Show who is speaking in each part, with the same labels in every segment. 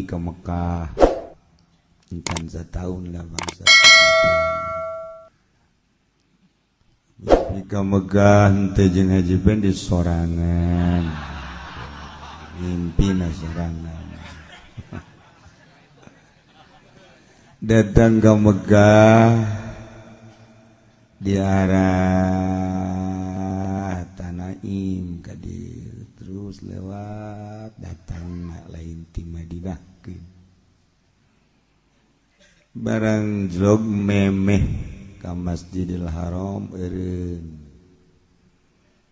Speaker 1: Dugi ke Mekah kan setahun lah bangsa. Ke Mekah henteu jeung Haji Pendi sorangan, mimpi sorangan datang ke Mekah di arah Tanaim Kadir, terus lewat datang lain ti Madinah, barang jlog memeh ka Masjidil Haram eureun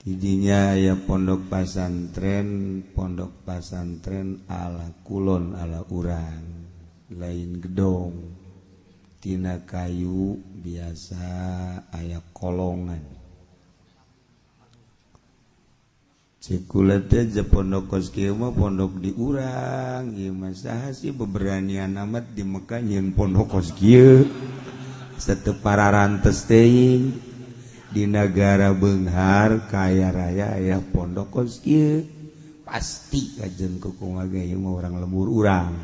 Speaker 1: tidinya aya pondok pasantren, pondok pasantren ala kulon, ala urang, lain gedong, tina kayu biasa, aya kolongan. Cek kula teh, pondok kos kieu mah pondok di urang ieu mah. Saha sih beberanian amat di Mekah nyieun pondok kos kieu? Sateu pararantes teuing di negara beunghar kaya raya aya pondok kos kieu. Pasti kajen kukumaha ge ieu mah urang lembur. Urang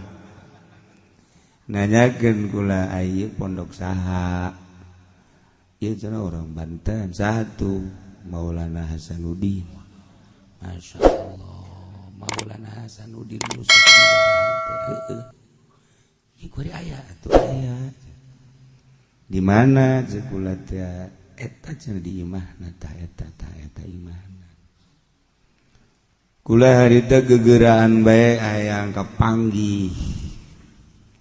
Speaker 1: nanyakeun kula, "Ieu pondok saha?" "Ieu," cenah, "orang Banten." "Saha tuh?" "Maulana Hasanuddin." Masya Allah, Maulana Hasanuddin nu sok teh, heueuh. Ieu kuari aya atuh, aya di mana? Cek kula teh. "Eta," cenah, "di imahna tah eta, tah eta imahna." Kula harita gegeraan bae, hayang kapanggih.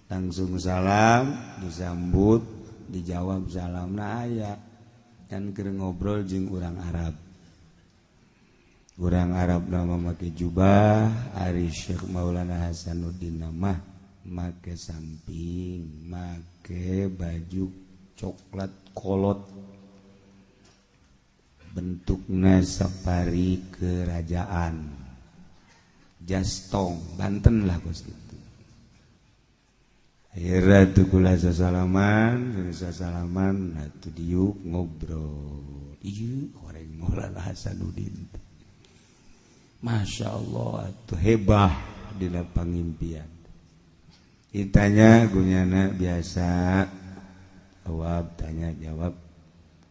Speaker 1: Langsung salam, disambut, dijawab salamna. Aya kan keur ngobrol jeung urang Arab. Urang Arab nama make jubah, ari Syekh Maulana Hasanuddin nama make samping, make baju coklat kolot, bentuknya safari kerajaan, jastong Banten lah kos gitu. Akhirnya tuh kula sasalaman, sasalaman atuh diuk ngobrol. Iya, orang Maulana Hasanuddin. Masya Allah tuh hebah dina pangimpian. Ditanya gunyana biasa jawab, tanya jawab.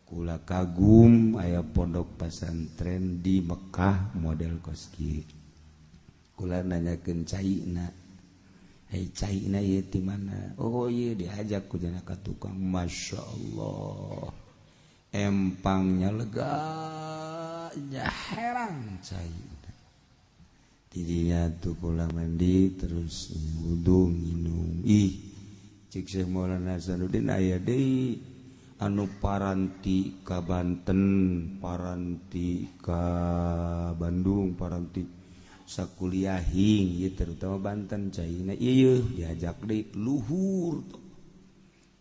Speaker 1: Kula kagum aya pondok pesantren di Mekah model kos kieu. Kula nanyakeun caina, "Hei, caina ieu ti mana?" "Oh iya," diajak ku jana ka tukang. Masya Allah, empangnya lega nya, herang cai. Tidinya tuh kula mandi, terus wudhu, minum. Ih, cik Syekh Maulana Hasanuddin, aya deui anu paranti ka Banten, paranti ka Bandung, paranti sakuliahing ieu, terutama Banten caina ieu. Diajak deui luhur tuh.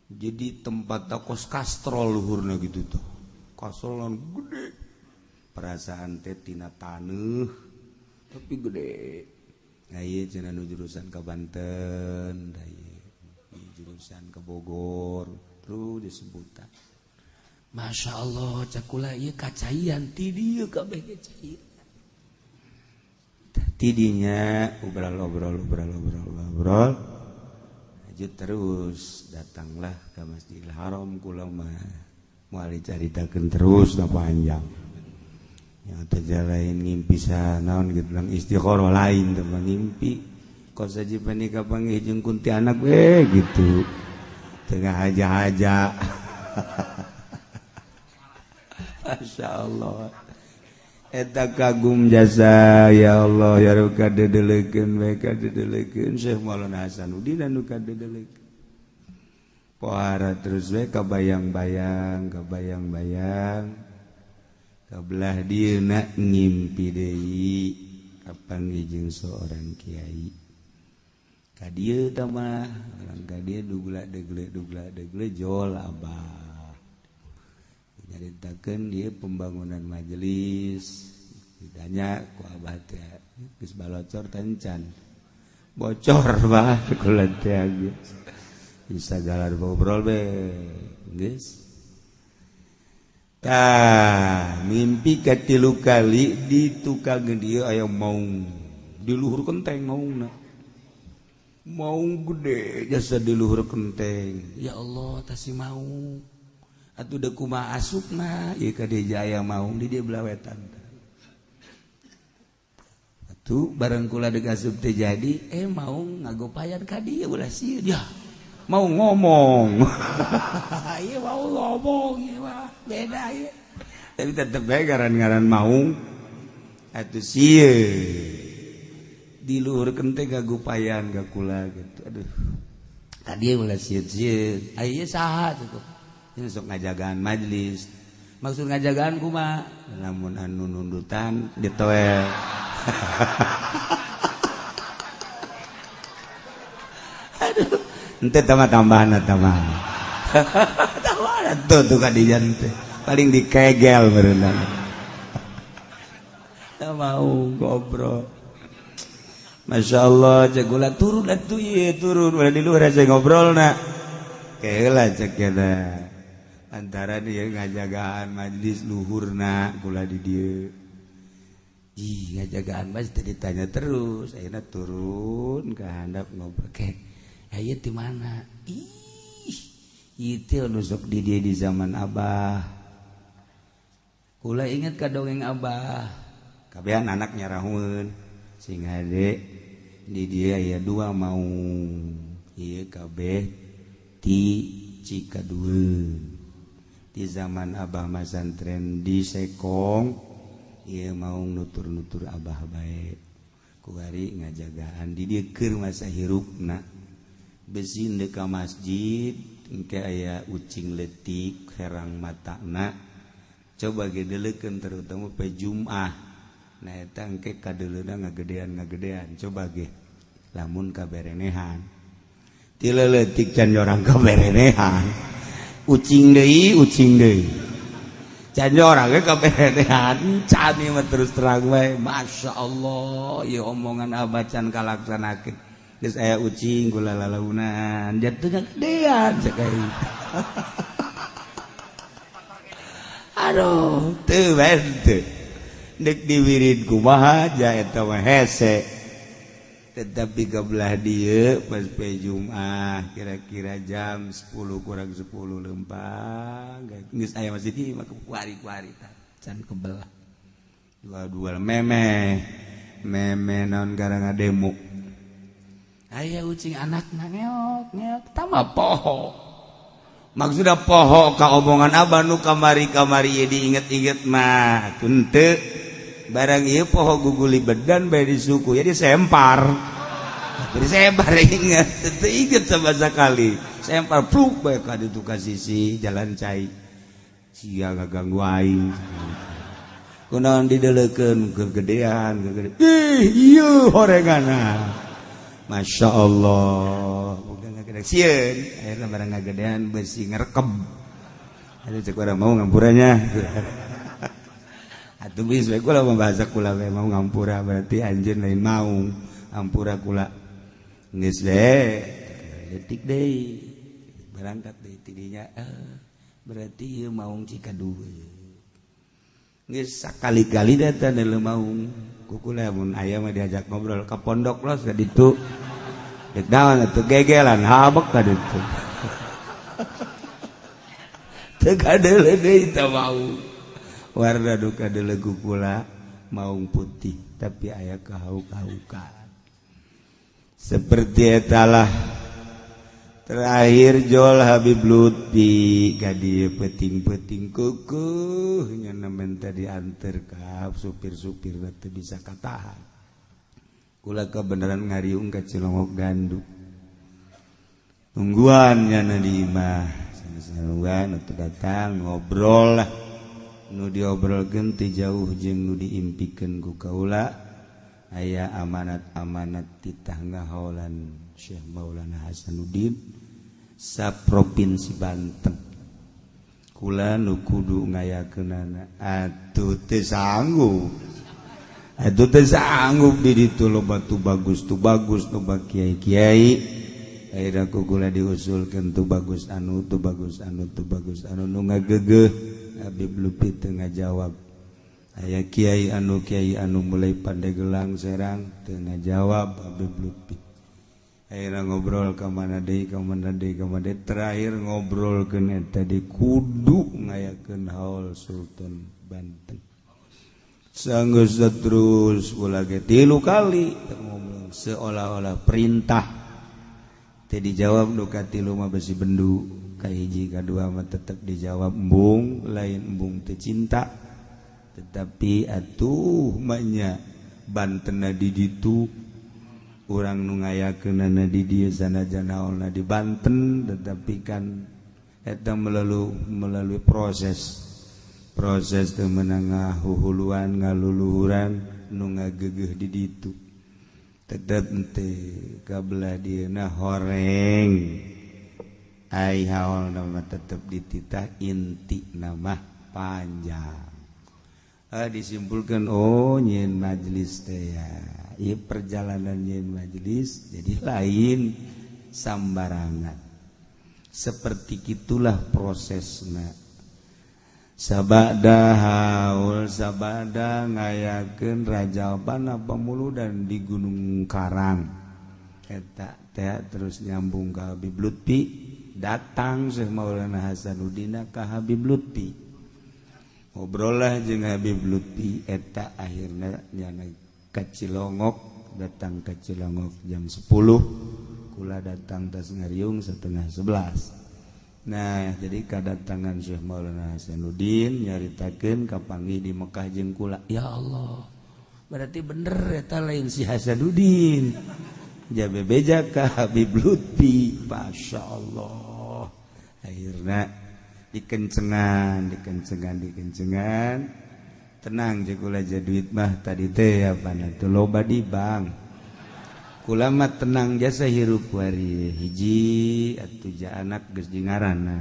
Speaker 1: Jadi tempat kos kastrol luhurna gitu tuh, kastrolan gede, perasaan teh tina taneuh tapi gede. Nah, ieu cenah nu jurusan ke Banten, da ieu jurusan ke Bogor, terus disebutan. Masya Allah, cek kula, ieu kacaian ti dieu kabeh ge cai. Tidinya obrol obrol obrol obrol obrol lanjut terus, datanglah ke Masjidil Haram. Kula mah moal dicaritakeun terus na panjang yang lain ngimpi naon gitu bilang istikharah lain teman ngimpi kok saja panika panggih jeung kuntianak we gitu tengah aja-aja. Masya Allah, eta kagum jasa. Ya Allah ya Rabb, kadedelekeun we, kadedelekeun Syekh Maulana Hasanuddin anu kadedelekeun. Pohara terus we, kabayang-bayang, kabayang-bayang. Kabelah dieuna ngimpi deui, kapanggih jeung seorang kiai ka dieu. Tah mah orang ka dieu, dugla degle dugla degle jol abah nyaritakeun dia pembangunan majelis. Ditanya ku abah teh, geus balocor tencan bocor bah kula teh geus bisa jalan ngobrol be geus. Tah, mimpi katilu kali di tukang dia aya maung di luhur kenteng maungna. Maung gede jasa di luhur kenteng. Ya Allah, tasi maung. Atuh deuk kumaha asupna ieu ka dieu aya maung di dieu belah wetan. Atuh bareng kula deuk asup teh jadi maung ngagopayan ka dieu ulah sieun. Ya, mau ngomong. Ieu mau ngomong ieu mah beda ieu. Tapi tetep bae ngaran-ngaran maung. Atuh sieun. Di luhur kenteng ngagopayan ka kula gitu. Aduh. Tadi ulah sieun-sieun. Aya saha tuh. Ini sok ngajagaan majlis. Maksud ngajagaan kumaha? Lamun anu nundutan ditoel. Aduh, ente tambah-tambahan tambah. Tambahan tuh tuh kadijan teh. Paling dikegel berenang. Mau ngobrol. Masya Allah, cek gula turun atuh ieu turun ulah di luhur aja ngobrolna. Keheula cek eta. Antara dia ngajagaan majlis luhurna kula di dieu. Ih, ngajagaan majlis teh ditanya terus, ayeuna turun ka handap ngobrol ke. Aya di mana? Ih, itu anu sok di dieu di zaman Abah. Kula inget ka dongeng Abah. Kabehan anaknya rahun sing hade di dieu aya dua maung. Ieu kabeh ti Cikadueun. Di zaman Abah masantren di Sekong ieu maung nutur-nutur Abah bae. Kuari ngajagaan di dieu keur masa hirupna. Besi deuk ka masjid engke aya ucing leutik herang matana. Coba gedeleukeun terutama pe Jumat. Nah eta engke kadeuleuna ngagedean-ngagedean coba ge lamun kaberenehan. Ti leutik can orang kaberenehan. Ucing deui can orang ge kaberenehan can ieu mah terus terang wae. Masya Allah ieu omongan Abah can kalaksanakeun. Geus aya ucing gula lalaunan jatuh ngagedean cek aing. Aduh teu bae teu. Dek diwirid kumaha ja eta mah hese. Tetapi kebelah dieu pas pe Jumat kira-kira jam 10 kurang 10 lempang geus aya masjid ieu mah kuari-kuari tah can kebelah. Dua-dua memeh memeh naon gara ngademo. Aya ucing anakna ngeok ngeok tama poho. Maksudna poho ka omongan Abah nu kamari-kamari ieu diinget-inget mah teu barang ieu poho guguli bedan bae di suku jadi sempar. Jadi sempar inget teu inget sama sekali. Sempar pluk bae ka ditu ka sisi jalan cai. Sia ganggu aing. Kunaon dideleukeun kegedean kegedean. Ih ieu horenganna. Masya Allah. Bukan ngagedean sieun akhirna barang ngagedean besi ngerekem. Aduh cek urang mau ngampuranya. Atuh geus we kula membahasa kula we mau ngampura berarti anjeun lain mau ampura kula. Geus we detik deui berangkat deui tidinya berarti ieu maung Cikadueun. Geus sakali-kali datang deuleu maung ku kula mun aya mah diajak ngobrol ka pondok los ka ditu. Dek naon atuh gegelan habek ka ditu. Teu kadeuleu deui teh maung. Warna duka deuleu kula maung putih tapi aya kahauk-kahukan. Seperti etalah terakhir jol Habib Lutfi ka dieu peuting-peuting keukeeh nya minta dianter ka supir-supir teu bisa katahan. Kula kebenaran ngariung ka Cilongok Gandu. Tungguan nya di imah. Sanuan atuh datang ngobrol lah. Nu diobrolkeun teu jauh jeung nu diimpikeun ku kaula aya amanat-amanat titah ngaholan Syekh Maulana Hasanuddin sa provinsi Banten. Kula nu kudu ngayakeunana atuh teu sanggup. Atuh teu sanggup di ditu loba tu bagus loba kiai-kiai. Akhirna ku kula diusulkeun tu bagus anu tu bagus anu tu bagus anu nu ngagegeuh. Habib Lutfi teu ngajawab. Aya kiai anu mulai Pandegelang Serang teu ngajawab Habib Lutfi. Akhirnya ngobrol ke mana deui, ke mana deui, ke mana deui, terakhir ngobrol ke tadi kudu ngayakeun haul Sultan Banten. Sanggeus terus kula ge tilu kali ngomong seolah-olah perintah teh dijawab. Nu katilu mah besi bendu, kahiji kadua mah tetep dijawab embung, lain embung teh cinta, tetapi atuh mah Banten di ditu, urang nu ngayakeunana di dieu, sanajan haulna di Banten, tetapi kan eta melalui melalui proses proses teu meunang ngahuhuluan ngaluluhuran nu ngagegeuh di ditu. Tetep teh kabelah dieuna horeng ai haul nama tetep dititah, inti nama panjang. Ah, disimpulkan, oh, nyieun majelis teh ya. Ieu perjalanan nyieun majelis jadi lain sambarangan. Seperti itulah prosesna. Sabada haul, sabada ngayakeun rajaban apa dan di Gunung Karang eta teh, terus nyambung ke Habib Lutfi. Datang Syekh Maulana Hasanuddin ka Habib Lutfi, ngobrol lah jeung Habib Lutfi. Eta akhirnya nyana ke Cilongok, datang ke Cilongok jam 10, kula datang tas ngariung setengah 11. Nah, jadi kedatangan Syekh Maulana Hasanuddin nyaritakeun kapanggih di Mekah jeung kula. Ya Allah, berarti bener eta lain si Hasanuddin, jabe beja ka Habib Lutfi. Masya Allah, akhirnya dikencengan, dikencengan, dikencengan. Tenang je kula aja, duit mah tadi teh apa tuh loba di bank. Kula mah tenang jasa hirup wari hiji atuh ja anak geus di ngaranna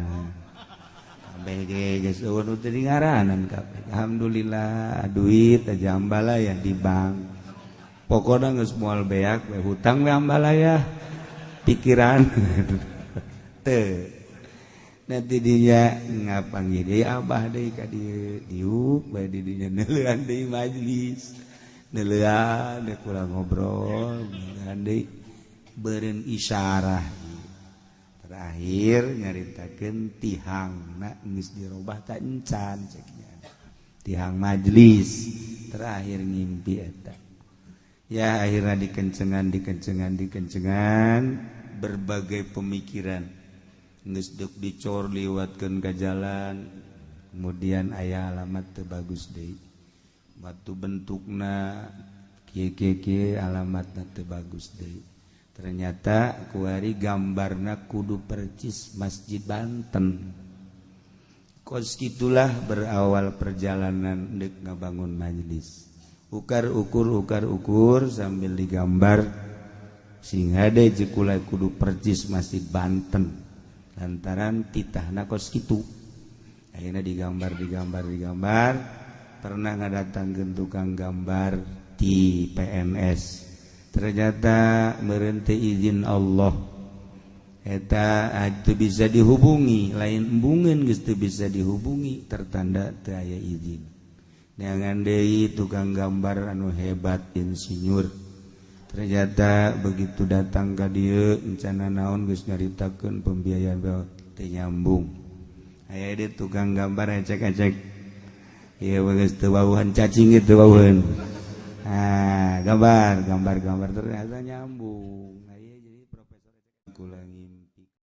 Speaker 1: kabeh ge, geus eueun nu teu di ngaranan kabeh. Alhamdulillah, duit aja ambalaya di bank. Pokoknya geus moal beak we, hutang we ambalaya pikiran teu. Nanti dia ngapanggih deui abah deui ka dieu, diuk bae di dinya, neuleuan deui majlis, neuleuan deui kula ngobrol, neuleuan deui beureun isyarah. Terakhir nyaritakeun tihangna geus dirobah ta encan cek nya, tihang majlis. Terakhir ngimpi eta ya, akhirnya dikencengan, dikencengan, dikencengan, berbagai pemikiran geus deuk dicor liwatkeun ka jalan, kemudian aya alamat teu bagus deui, batu bentukna kieu kieu kieu, alamatna teu bagus deui. Ternyata kuari gambarna kudu percis Masjid Banten. Kos gitulah berawal perjalanan dek ngabangun majelis. Ukar ukur, ukar ukur, sambil digambar sing hade jekula kudu percis Masjid Banten lantaran titahna kos kitu. Akhirnya digambar, digambar, digambar. Pernah ngadatangkeun tukang gambar di PNS, ternyata merente izin Allah eta itu bisa dihubungi, lain embungeun geus teu bisa dihubungi, tertanda teu aya izin. Neangan deui tukang gambar anu hebat, insinyur. Ternyata begitu datang ka dieu encana naon, geus nyaritakeun pembiayaan teu nyambung. Aya deui tukang gambar ecek-ecek ieu geus teu wawuhan cacing, itu wawuhan. Ah, gambar, gambar, gambar, ternyata nyambung.